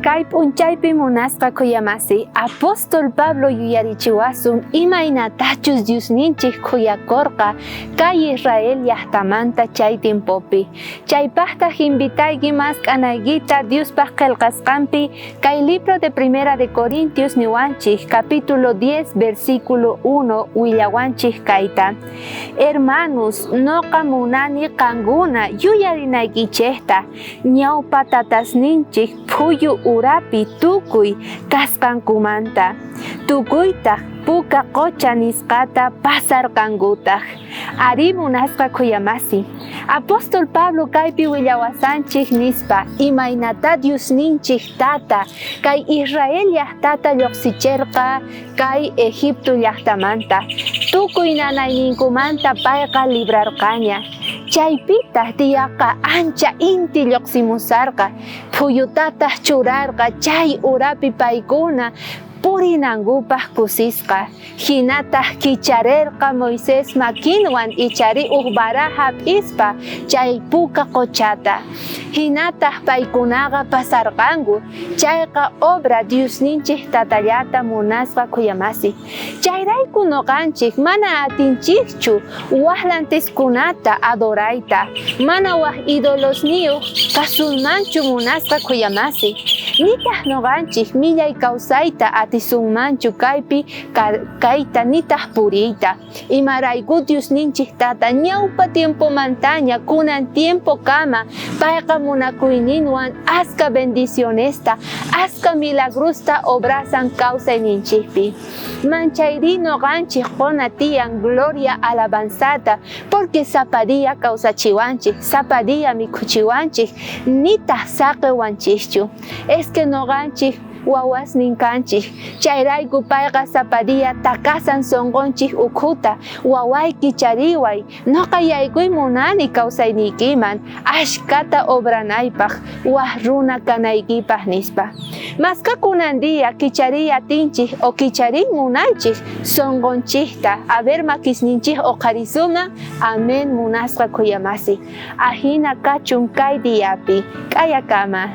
Kay p'unchaypi munasqa khuyamasi, apóstol Pablo yuyarichiwasun imaynatachus Diosninchej khuyakorqa kay Israel llajtamanta chay tiempopi. Chaypajtaj invitayki mask'anaykita Diospaj qhelqasqanpi kay libro de Primera de Corintios niwanchej capítulo 10 versículo 1 willawanchej kayta. Hermanos, noqa munani qankuna yuyarinaykichejta ñawpa tatasninchej phuyu urapi tukuy kasqankumanta, tukuytaj Puka Qocha nisqata pasarqankutaj. Arí, munasqa khuyamasi. Apóstol Pablo kaypi willawasanchej nispa, imaynatá Diosninchej Tata kay Israel llajtata llojsicherqa kay Egipto llajtamanta, tukuy nanayninkumanta payqa librarqaña. Chaypitaj diaqa ancha inti llojsimusarqa, phuyutataj churarqa chay urapi paykuna purinankupaj kusisqa. Jinataj kicharerqa Moisés makinwan ichari uj vara jap'ispa chay Puka Qochata. Jinataj paykunaqa pasarqanku, chayqa obra Diosninchej Tatallata munasqa khuyamasi. Chayrayku noqanchej mana atinchejchu waj lantiskunata adorayta, mana waj idolosniyoj kasunmanchu munasqa khuyamasi. Nitaj noqanchej millay kausayta atisunmanchu kaypi kayta nitaj puriyta. Imarayku Diosninchej Tata ñaupa tiempomantaña kunan tiempokama payqa munakuyninwan aska bendicionesta, aska milagrosta obrasan kausayninchejpi. Manchayrí noqanchej qona tiyan gloria alabanzata, porque sapa día kausachiwanchej, sapa día mikhuchiwanchej, nitaj saqewanchejchu. Es que noqanchej wawasnin kanchej, chayrayku payqa sapa día takasan sonqonchej ukhuta, wawayki chariway, noqa yaykuy munani kausayniykiman, ashkata obranaypaj, waj runa kanaykipaj nispa. Maska kunan día kichariy atinchej o kichariy munanchej sonqonchejta, a ver makisninchej oqharisuman, amén munasqa khuyamasi. Ajina kachun kay diapi, k'ayakama.